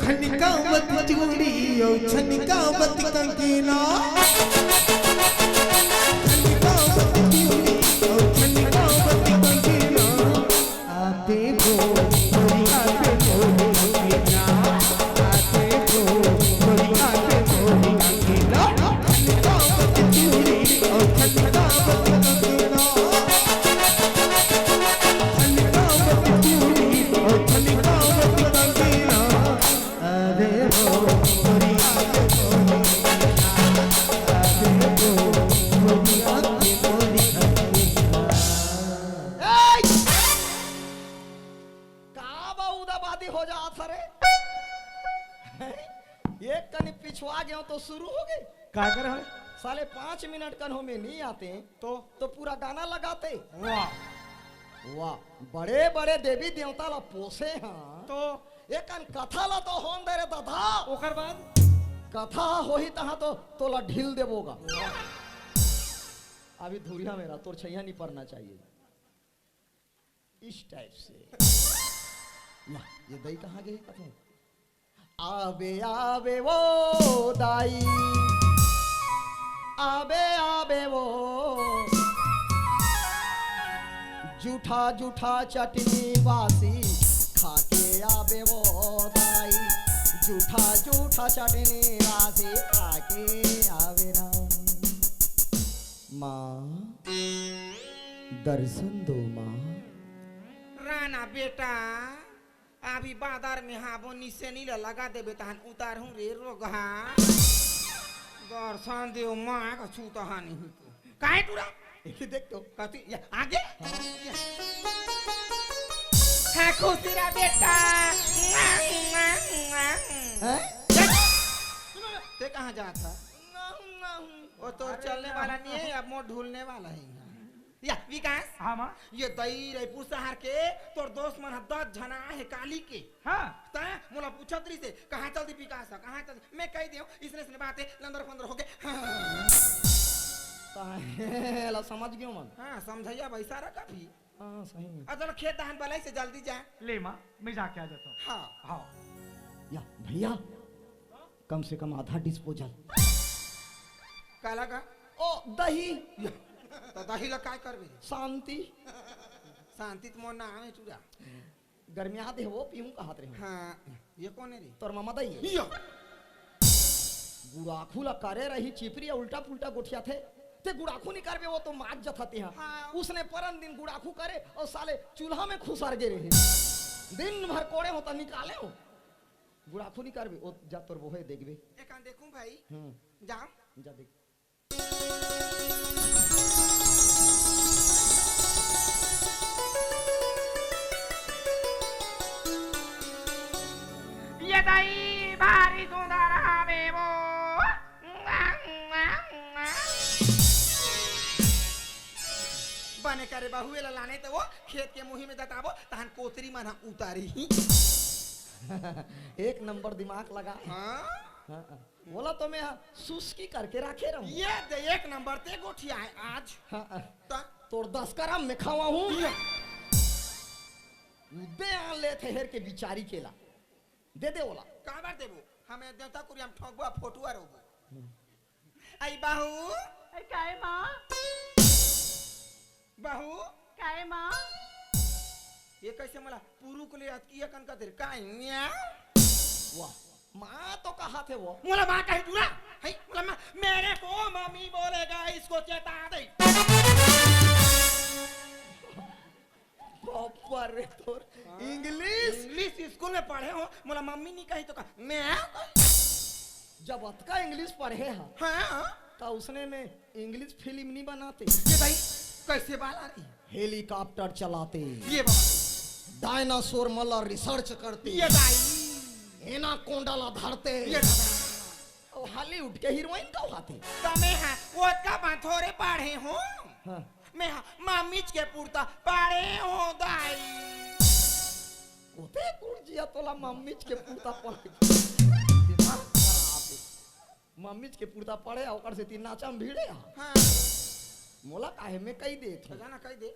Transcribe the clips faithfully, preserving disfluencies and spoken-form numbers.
छनकावत चूड़ी अउ छनकावत कंगना। छनकावत चूड़ी अउ छनकावत कंगना। आते हो मोरी, आते मोरी कंगना। आते हो मोरी, आते मोरी कंगना। छनकावत चूड़ी अउ छनकावत कंगना। छनकावत चूड़ी अउ छनकावत कंगना। अरे हो मोरी आंखें मोरी अंगना, अरे हो मोरी आंखें मोरी अंगना। ए! का बा उदाबादी हो जात हरे? हैं? एक कनी पिछुआ गेंव तो शुरू हो गे। का कर हवे? साले पाँच मिनट कन हो में नहीं आते तो? तो पूरा गाना लगाते। वाह। वाह, बड़े बड़े देवी देवता ला पोसे हाँ। तो? एकन कथा ला तो होन दे रे दादा। ओकर बाद? कथा होही तहाँ तो तोला ढील देबो गा। अभी धुरिया मेरा, तोर छैया नहीं पड़ना चाहिए। इस टाइप से। या, ये दई कहाँ गए कथे? आबे आबे वो दाई, आबे आबे वो जूठा जूठा चटनी बासी खाके आबे वो दाई, जूठा जूठा चटनी बासी खाके आबे ना। माँ, दर्शन दो माँ। राना बेटा, अभी बादर में हाबो निसेनी ला लगा देबे तहन उतारहूँ रे रोगहा। दर्शन देव माँ का छूतहा नहीं तू। काहे टूरा? ये देख तो। कथी? ये आगे? ये। हाँ, खुशी रह बेटा। हैं? ते कहाँ जात हा? वो तो अरे चलने ना। वाला नहीं है, अब मोर ढूलने वाला है यहाँ। या विकास, हाँ माँ। ये दई रईपुर शहर के तोर दोस्त मन ह दस झना हे काली के। हाँ। तैं मोला पूछत रहिस हे, "कहाँ चलती विकास ह, कहाँ चलती?" मैं कहि देव, इसने इसने बात हे, लंदर फंदर हो गे। हाँ। तैं ला समझ गेव मन। हाँ, समझइया भाई सारा कभी। हाँ, सही में। अब चलो खेत दहान बलाई से जल्दी जा। ले माँ, मैं जाके आ जाता हूँ। हाँ। हाँ। या भैया, कम से कम आधा डिस्पोजल। काला का? ओ, दही। या, तो दही ला काय करबे? शांति। शांति तो मोर नाम है टूरा। गर्मियात हे वो पीहूं कहत रहे। हाँ, ये कौन है रे? तोर ममा दई हे। या। गुड़ाखू ला करे रही चिपरी, उल्टा पुल्टा गोठियाथे। ते गुड़ाखू नहीं करबे, वो तो माज जथाते हैं। हाँ। उसने परन दिन गुड़ाखू करे अउ साले चूल्हा में खुसर गे रहे। दिन भर कोड़े होता निकाले हो। गुड़ाखू नहीं करबे, वो जा तोर बोहे देखबे। एकान देखूं भाई। हम्म। जा। जा देख। ये दई भारी सुंदर हवे वो। बने करे बहू, एला लाने त वो खेत के मुही में दताबो, तहन कोतरी मन ह उतारी। एक नंबर दिमाग लगा। हाँ? हाँ, हाँ। मोला तो मैं सुस्की करके राखे रहूं। ये दे एक नंबर ते गोठिया है आज। हाँ, हाँ। ता? तोर दस करम में खावा हूँ। ये। उदे आ ले थे हेर के बिचारी केला। दे दे ओला। काबर देबो? हमें देवता कुरिया में ठोकबो, फोटुआ रोबो। आई बहू। आई काहे माँ? बहू। काहे माँ? ये कैसे मला पुरुक ले अतकी अकन का देर काहे? म्याऊ। वाह, माँ तो कहा थे वो। मोला माँ कहे टूरा? है? मोला माँ, मेरे को मम्मी बोलेगा, इसको चेता दे। बापा रे तोर हाँ? English। English school में पढ़े हो, मोला मम्मी नहीं कही तो का, मैं? जब अतका English पढ़े हा, हाँ? तो उसने में English film नहीं बनाते। ये भाई, कैसे बाला रही? Helicopter चलाते। ये बाबा। Dinosaur मला research करते। ये भाई। Anaconda ला धरते। ये दादा। ओ Hollywood के heroine का होते। तमे हा, वो का बात हो रे पढ़े हो? हाँ। मैं हा, मामीच के पुरता पढ़े हो दाई। ओते कुड़ जिया तोला मामीच के पुरता पढ़े। दिमाग खराब है। मामीच के पुरता पढ़े, ओकर से तीन नाचा में भिड़े हा। हाँ। मोला काहे में कही दे थे। जाना कही दे।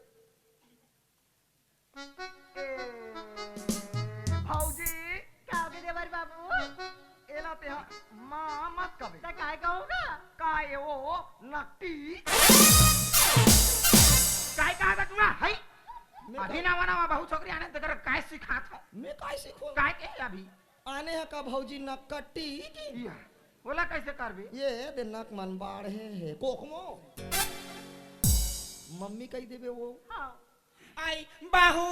भौजी, का हो गे देवर बाबू? मैं काय सीखूं? काय के अभी? आने ह का भौजी नक कट्टी की? या, ओला कैसे करबे? ये दे नक मन बाढ़े हे, कोकमो। मम्मी कही देबे वो। हाँ। आई, बहू।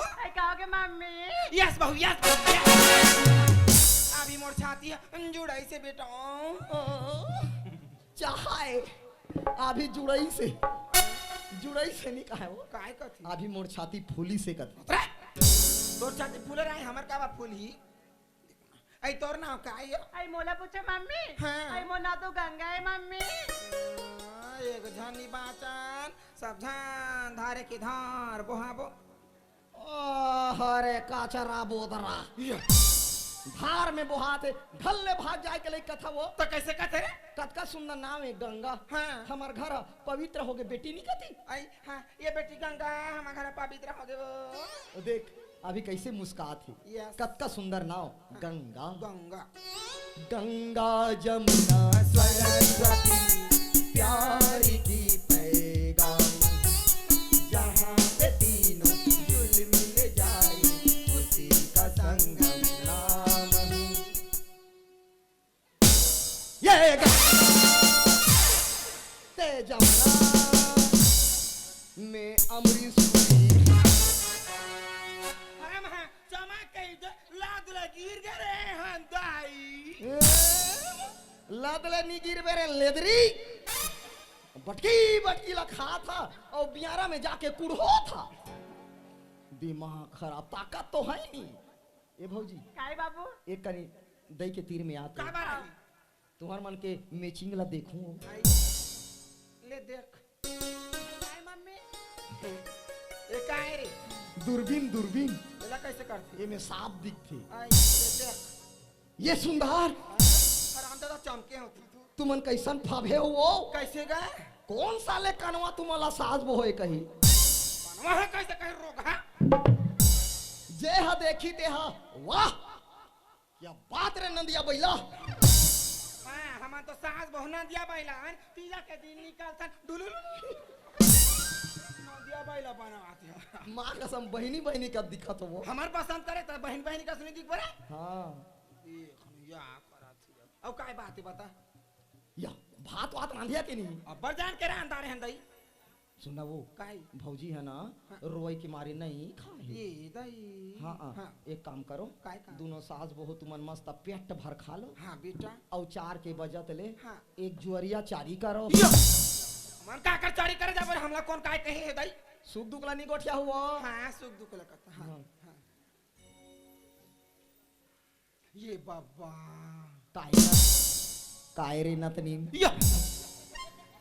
आई, का होगे, मम्मी? Yes, बहू, yes, बहू, yes। अभी मोर छाती ह जुड़ाइसे बेटा। ओ, चाहे अभी जुड़ाइसे, जुड़ाइसे नहीं कहा वो। काय कथी? अभी मोर छाती फूलिसे कथी। रे, तोर छाती फूले रहे, हमर का बा फूलही? आई, तोर नाव का आय? आई, मोला पूछे मम्मी। हाँ। आई, मोर नाव तो गंगा हे मम्मी। हाँ, एक झनी बाचन, सब झन धारे के धार बोहाबो। ओह रे काचरा बोदरा। या। धार में बोहात हे, ढल्ले भाग जाय के लइक कथा वो। त कैसे कथे रे? कतका सुंदर नाव हे गंगा। हाँ। हमर घर पवित्र होगे बेटी नी कथी। आई, हाँ, ये बेटी गंगा, हमर घर पवित्र होगे वो। देख, अभी कैसे मुस्कात हे। Yes। कतका सुंदर नाव, गंगा। गंगा। गंगा जमुना सरस्वती प्यार की पैगाम, जहाँ पे तीनों जुल मिल जाए, उसी का संगम नाम है। ये ग-, ते जमुना में अमृत सुरी। अरे महा, चमक कही दे, लाद ले गिर गे रे हंदाई। ए, लाद ले नी गिर बे रे लेदरी। बटकी बटकी ला खा था और बियारा में जाके कुड़हो था। दिमाग खराब, ताकत तो है नहीं। ए भौजी, काय बाबू? एक कनी दई के तीर में आत का हो। बार आई? तुहर मन के matching ला देखूं। आई, ले देख। काय मम्मी? ए काय रे? दूरबीन, दूरबीन। एला कैसे करथे? एमे साफ दिखथे। आई, ले देख। ये सुंदर। हराम दादा चमके हो तू। तुमन कैसन फबे हो वो? कैसे गा? कौन साले कनवा तुमला सास बोहे कही? कनवा है कैसे कहे रोगहा? जे हा देखी ते हा, वाह! क्या बात रे नंदिया बैला। हाँ, हमन तो सास बहू नंदिया बैला हन, तीजा के दिन निकलथन डुलुलु। नंदिया बैला बनावत हे। माँ कसम बहिनी बहिनी का दिखत हो वो। हमर पसंद करे त बहिन बहिनी का सुनी दिख बरे। हाँ। देख या करत हे। अउ काय बात हे बता? या, भात वात रांधिया के नहीं? अब्बड़ जान के रांधा रे हंदई। सुना वो, काय? भौजी है ना, हाँ। रोई के मारे नहीं खाए। ये दई। हाँ, हाँ, हाँ। एक काम करो, काय काम? दोनों सास बहू तुमन मस्त पेट भर खा लो। हाँ बेटा। अउ चार के बजत ले हाँ। एक जुअरिया चारी करो। यो! मन का कर चारी करे जाबर, हमला कौन काय कहे हे दई? सुख दुख ला नहीं गोठिया हुआ। हाँ, सुख दुख ला कथा। हाँ, हाँ। हाँ। ये बाबा। काय रे? काय रे नतनीन? यो!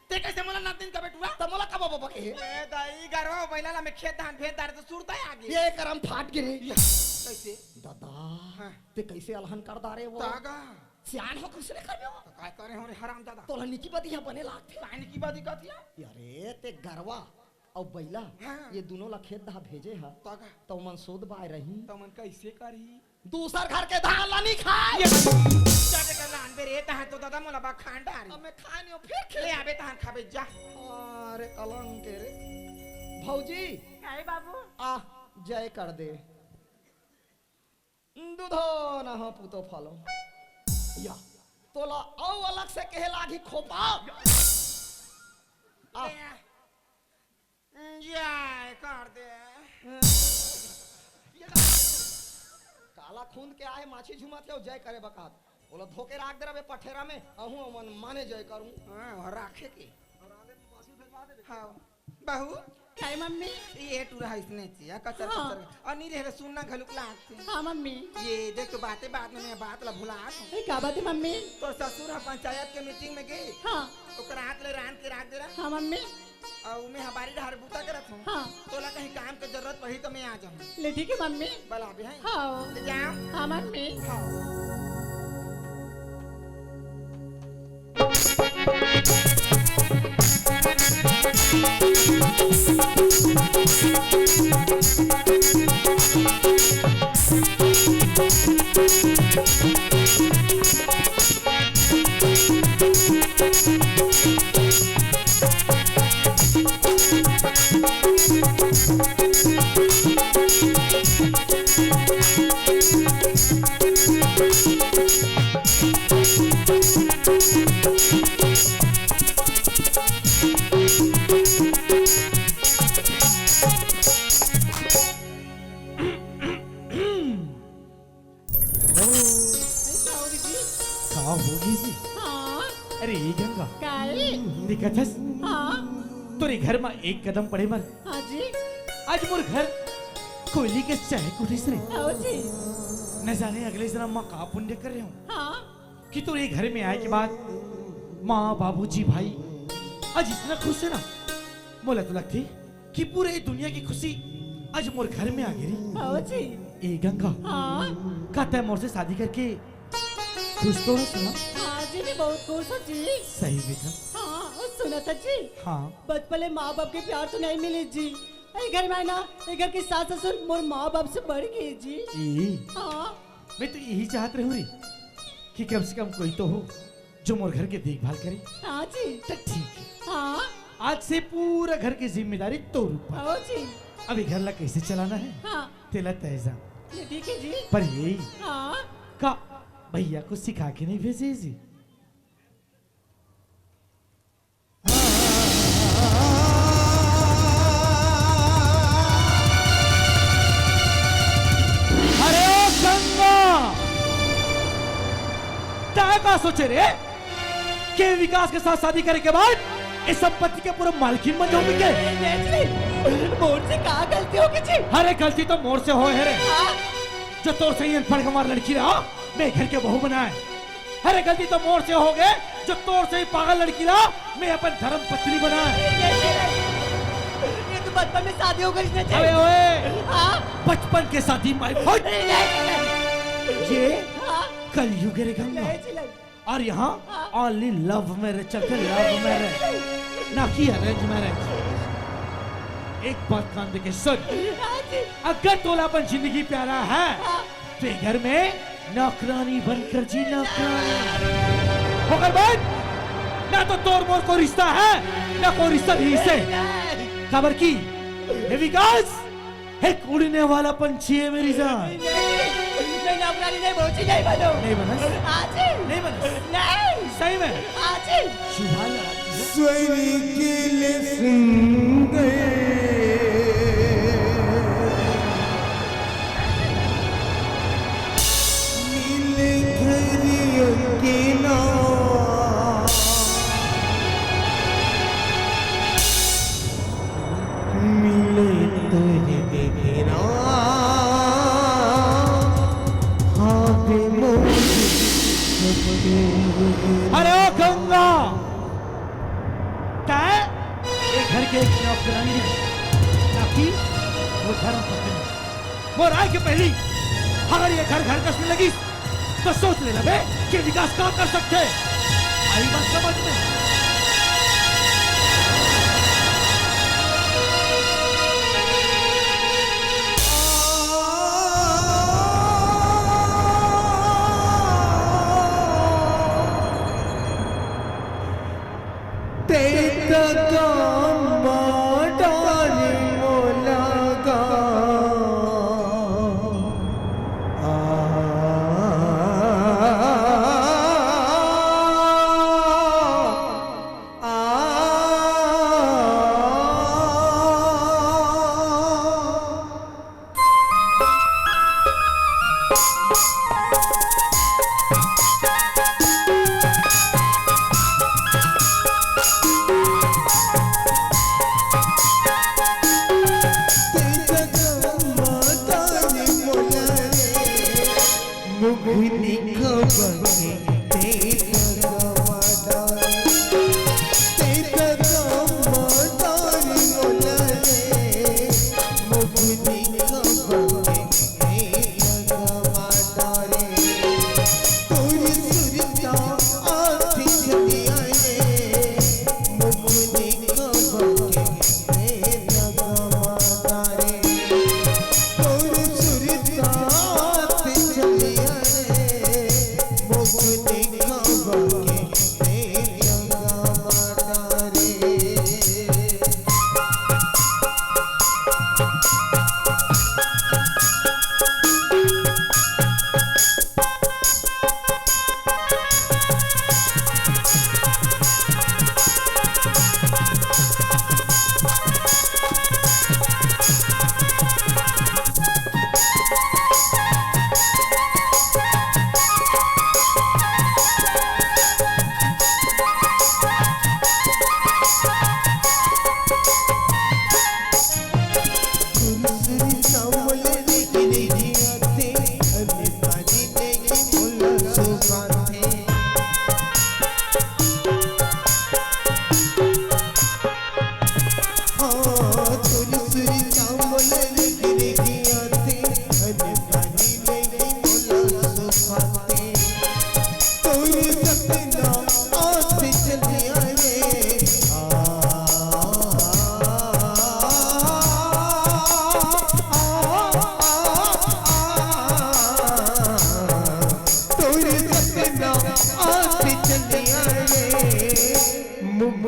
ते कैसे मोला नतनीन का बेटुआ? त मोला का बाबा बके हे? ए दाई, गरवा बैला ला मैं खेत धान भेज दारे त सुरता आगे। ये करम फाट गे रे। यो, कैसे? दादा, हाँ। ते कैसे अलहन कर दारे वो? तागा। सियान हो, कैसे नहीं करबे वो? त काय करे हो रे हराम दादा? तोला निकी बदी हा बने लागथे। काय निकी बदी कथिया? अरे, ते गरवा अउ बैला, हाँ। ये दोनों ला खेत दहा भेजे हा। तागा। त ओमन सोध बाय रही। त ओमन कैसे करही? दूसर घर के धान ला नी खाय। ये जाके कर लान बे रे, तहां तो दादा मोला बा खान डारी। अब मैं खाय नी हो, फिर खेत ले आबे तहां खाबे जा। अरे कलंक रे। भौजी। काय बाबू? आ, जय कर दे। दूधो न हो पूतो फलो। या, तोला अउ अलग से कहे लागी खोपा। आ। ले आ। जय कर दे। काला खूंद के आए माछी झुमत हे, जय करे बकात। ओला धोके राख दे रबे पठेरा में, अहूं मन माने जय करूं। हाँ, और राखे के। हाँ। बहू। काय मम्मी? ये टूरा है इसने चिया कचर हाँ। कचर। और नी रहे सुनना घलुक लागथे। हाँ मम्मी। ये देख तो बातें बात में मैं बात ला भुला दूं। ए, का बात हे मम्मी? तोर ससुर हा पंचायत के मीटिंग में गे। हाँ। ओकर हाथ ले रांध के राख दे रहा। हाँ मम्मी। अउ मैं हबारी डहर बूता करत हूँ। हाँ। तोला कहीं काम के जरूरत पड़ी तो मैं आ जाऊँ। ले ठीक हे मम्मी। बला भी है। हाँ। ले जाओ। हाँ मम्मी। हाँ। हाँ, होगी जी। हाँ। अरे, ए गंगा। काई? देखत हस? हाँ। तोरे घर म एक कदम पड़े मर। हाँ जी। आज मोर घर कोयली के चहक उठिस रे। हाँ जी। न जाने अगले जन्म म का पुण्य करे हँव। हाँ। कि तोरे घर में आए के बाद माँ, बाबूजी, भाई आज इतना खुश हे ना, मोला तो लगथे कि पूरे दुनिया की खुशी आज मोर घर में आ गे रे। हाँ जी। ए गंगा, हाँ। का तैं मोर से शादी करके खुश तो हस ना? हाँ जी, मैं बहुत खुश हँव जी। सही में का? हाँ, अउ सुनत हस जी? हाँ। बचपन ले माँ बाप के प्यार तो नहीं मिलिस जी। ए घर में आए ना, ए घर के सास ससुर मोर माँ बाप से बढ़ गे जी। ए? हाँ। मैं तो यही चाहत रहूँ रे कि कम से कम कोई तो हो जो मोर घर के देखभाल करे। हाँ जी। त ठीक हे। हाँ। आज से पूरा घर की जिम्मेदारी तोर ऊपर। हाँ जी। अब ए घर ला कैसे चलाना हे, हाँ। तेला तैं जान। ये ठीक हे जी। पर यही, हाँ। का भैया को सिखा के नहीं भेजे जी? अरे ओ गंगा, तैं का सोचे रे के विकास के साथ शादी करे के बाद इस संपत्ति के पूरा मालकिन बन जाहूँ के? नहीं जी, मोर से का गलती होगे जी? अरे गलती तो मोर से होय हे रे, हाँ? जो तोर सही अनपढ़ गंवार लड़की ला मैं घर के बहू बनाए। अरे गलती तो मोर से होगे, जो तोर सही पागल लड़की ला मैं अपन धर्म पत्नी बनाए। ये तो बचपन में शादी हो गई इसने। अबे ओए, हाँ? बचपन के साथी my foot। ये हाँ? कलयुग हे रे गंगा। नहीं जी, नहीं। और यहाँ हाँ? Only love marriage चलथे, love marriage, ना कि arrange marriage। एक बात कान दे के सुन, हाँ जी। अगर तोला अपन जिंदगी प्यारा हे, हाँ। तो ये घर में नौकरानी बनकर जी, नौकरानी। ओकर बाद ना तो तोर मोर को रिश्ता हे, ना कोई रिश्ता नहीं से। काबर कि ए विकास एक उड़ने वाला पंछी हे मेरी जान। नहीं, नहीं, नहीं, नौकरानी नहीं, भौजी नहीं बनो। नहीं बनस? हाँ जी। नहीं बनस? नहीं। सही में? हाँ जी। शुभाला। स्वर्ग ले सुंदर मिले घर अंगना। मिले तोरे देखना, हाँ बे मोर सपने। अरे ओ गंगा, तैं ए घर के एक नौकरानी हे, ना कि वो धर्म पत्नी। मोर आए के पहली अगर ये घर घर कसने लगिस, तो सोच लेना बे कि विकास का कर सकथे। आई बात समझ में? तें त काम डारे मोला गा। आ, आ, आ। मुख दिखावा के तेरा गवादार, तेरा गवादार बोला रे, मुख दिखावा के तेरा गवादार। तोर सुरता आँख चली आए, मुख दिखावा के तेरा गवादार। तोर सुरता आँख चली आए, मुख दिखावा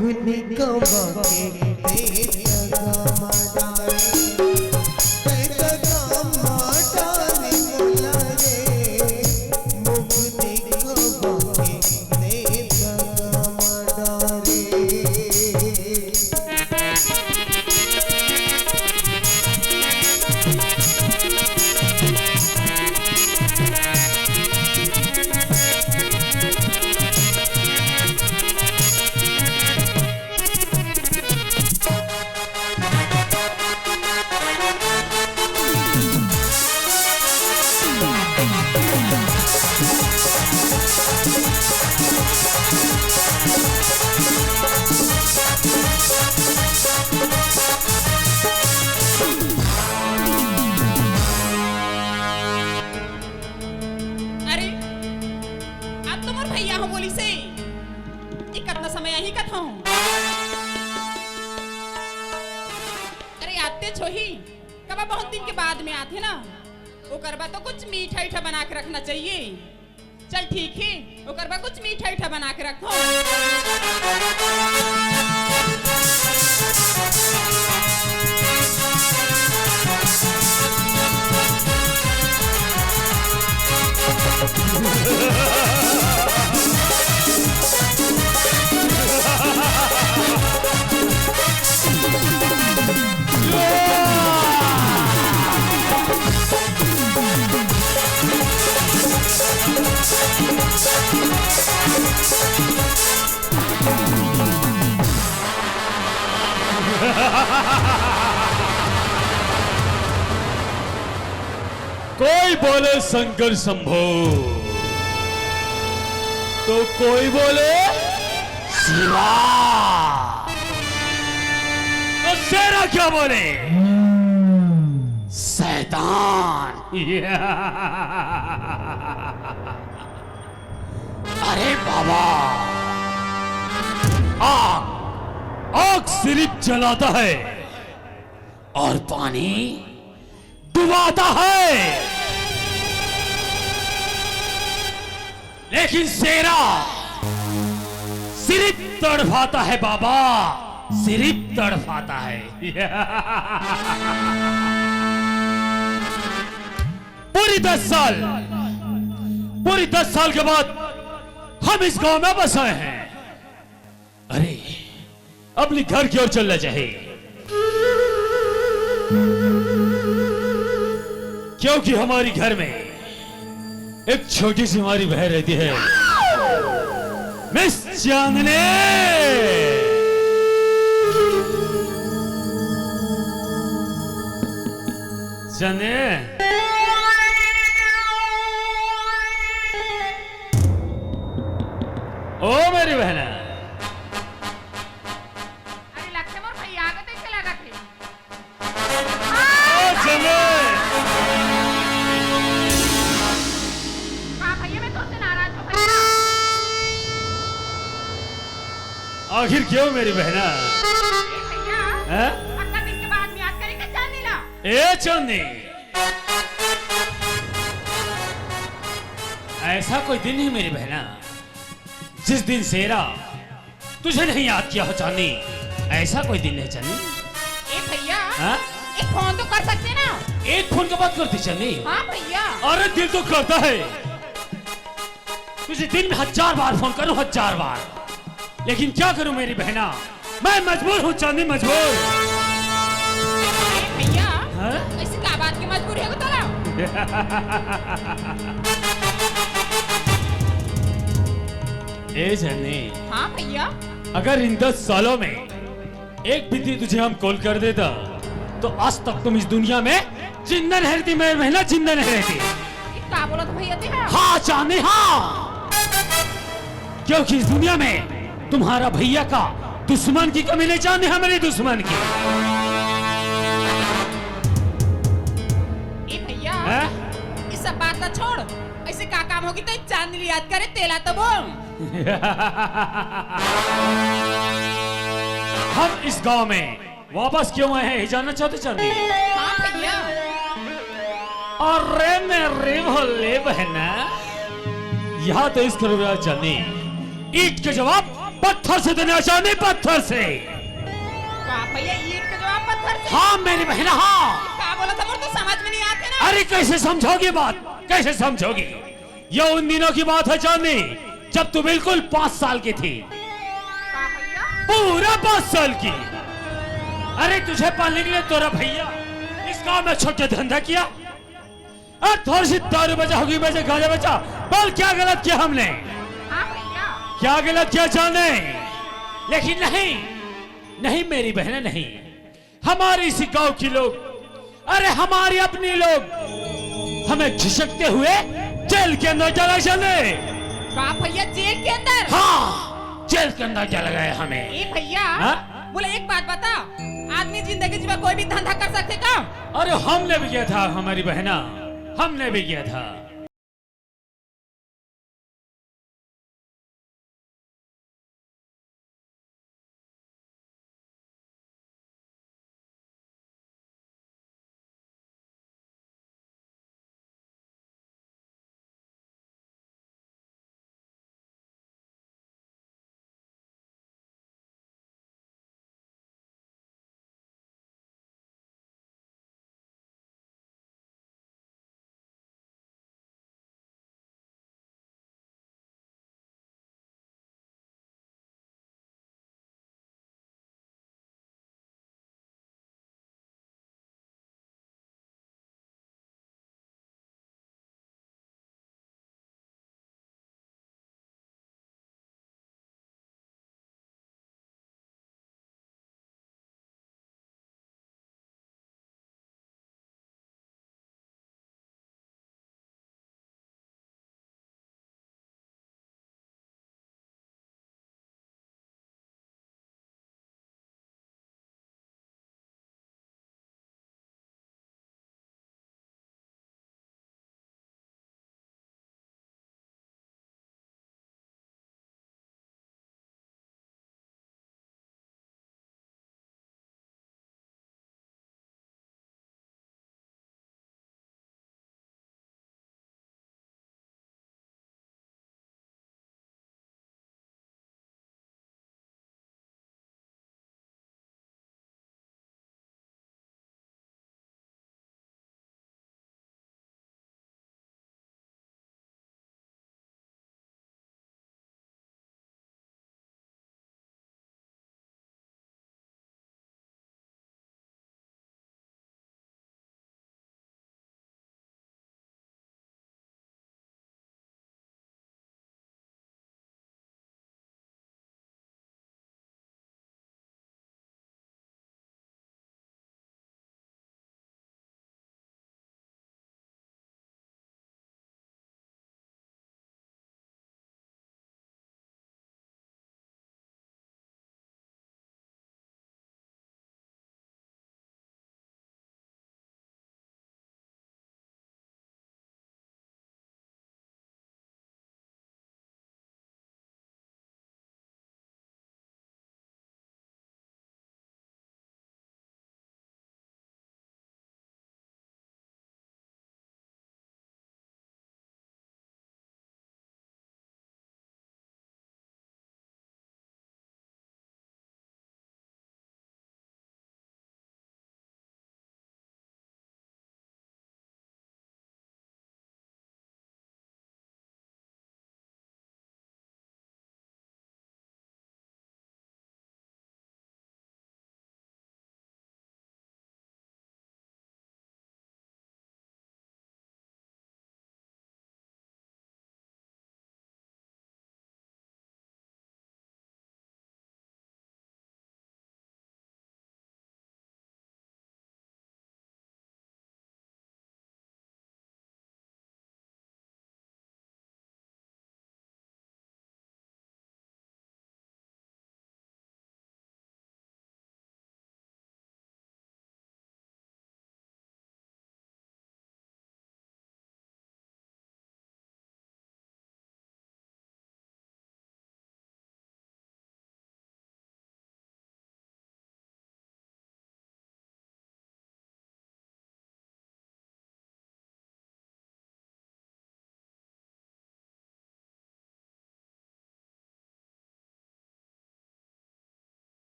मुगनी कबा के दे दगा माता रे, दे दगा माता रे मोला रे, मुगनी कबा के दे दगा माता रे। अरे, अब तो मोर भैया ह बोलिस हे। ये कतना समय आही कथों। अरे, आते छोही, कबा बहुत दिन के बाद में आथे ना, ओकर बर तो कुछ मीठा-ईठा बना के रखना चाहिए। चल ठीक हे, ओकर बर कुछ मीठा-ईठा बना के रखों। कोई बोले शंकर शंभो, तो कोई बोले शिवा। तो शेरा क्या बोले? शैतान। अरे बाबा, आग, आग सिर्फ जलाता है और पानी डुबाता है, लेकिन शेरा सिर्फ तड़फाता है बाबा, सिर्फ तड़फाता है। पूरी दस साल, पूरी दस साल के बाद हम इस गांव में बस आए हैं। अरे, अपने घर की ओर चलना चाहिए, क्योंकि हमारी घर में एक छोटी सी हमारी बहन रहती है, मिस चांदनी। चांदनी, ओ मेरी बहना। अरे, लगथे मोर भैया आगे देखे लगत हे। ओ जमे। हाँ भैया, मैं तोसे नाराज हूँ भैया। आखिर क्यों मेरी बहना? ए भैया, हैं? अतना दिन के बाद में याद करे के चांदनी ला। ए चांदनी, ऐसा कोई दिन नहीं मेरी बहना, जिस दिन शेरा तुझे नहीं याद किया हो चांदनी, ऐसा कोई दिन नहीं चांदनी। ए भैया, हाँ? एक फोन तो कर सकते ना। एक फोन के बात करती चांदनी। हाँ भैया। अरे दिल तो करता है, तुझे दिन में हजार बार फोन करूं, हजार बार, लेकिन क्या करूं मेरी बहना, मैं मजबूर हूँ चांदनी, मजबूर। ए भैया, हाँ? ऐसी का बात की मजबूरी है तोला? ए चांदनी। हाँ भैया। अगर इन दस सालों में एक भी दिन तुझे हम कॉल कर देता, तो आज तक तुम इस दुनिया में जिंदा नहीं रहती, मेरी बहना, जिंदा नहीं रहती। ये का बोलत भैया ते हा? हाँ चांदनी, हाँ, क्योंकि इस दुनिया में तुम्हारा भैया का दुश्मन की कमी नहीं चांदनी, हमारे दुश्मन की। ए भैया, हैं? ये सब बात ला छोड़, ऐसे का काम होगी तो चांदनी याद करे तेला तो बोल। हम इस गांव में वापस क्यों आए हैं, ये जानना चाहते चांदनी? हाँ भैया। अरे मेरी भोली बहना, यहाँ तो इस करोड़ चांदनी, ईंट के जवाब पत्थर से दुनिया जाने, पत्थर से। का भैया, ईंट के जवाब पत्थर से? हाँ मेरी बहन, हाँ। का बोलत हस, मोर तो समझ में नहीं आत हे ना। अरे कैसे समझोगी बात, कैसे समझोगी? ये उन दिनों की बात है जानी, जब तू बिल्कुल पाँच साल की थी। का भैया? पूरा पाँच साल की। अरे तुझे पालने के लिए तेरा भैया इस गांव में छोटे धंधा किया। और थोड़ी सी दारू बेचा, हुक्की बेचा, गांजा बेचा। बोल क्या गलत किया हमने? हाँ भैया। क्या गलत किया जाने? लेकिन नहीं, नहीं मेरी बहनें, नहीं। हमारे इसी गांव के लोग, अरे हमारे अपने लोग हमें घिसकते हुए जेल के अंदर चला जाने। का भैया, जेल के अंदर? हाँ, जेल के अंदर चला गया हमें। ए भैया, हाँ? मोला एक बात बता, आदमी जिंदगी जीवा कोई भी धंधा कर सकथे का? अरे हमने भी किया था हमारी बहना, हमने भी किया था।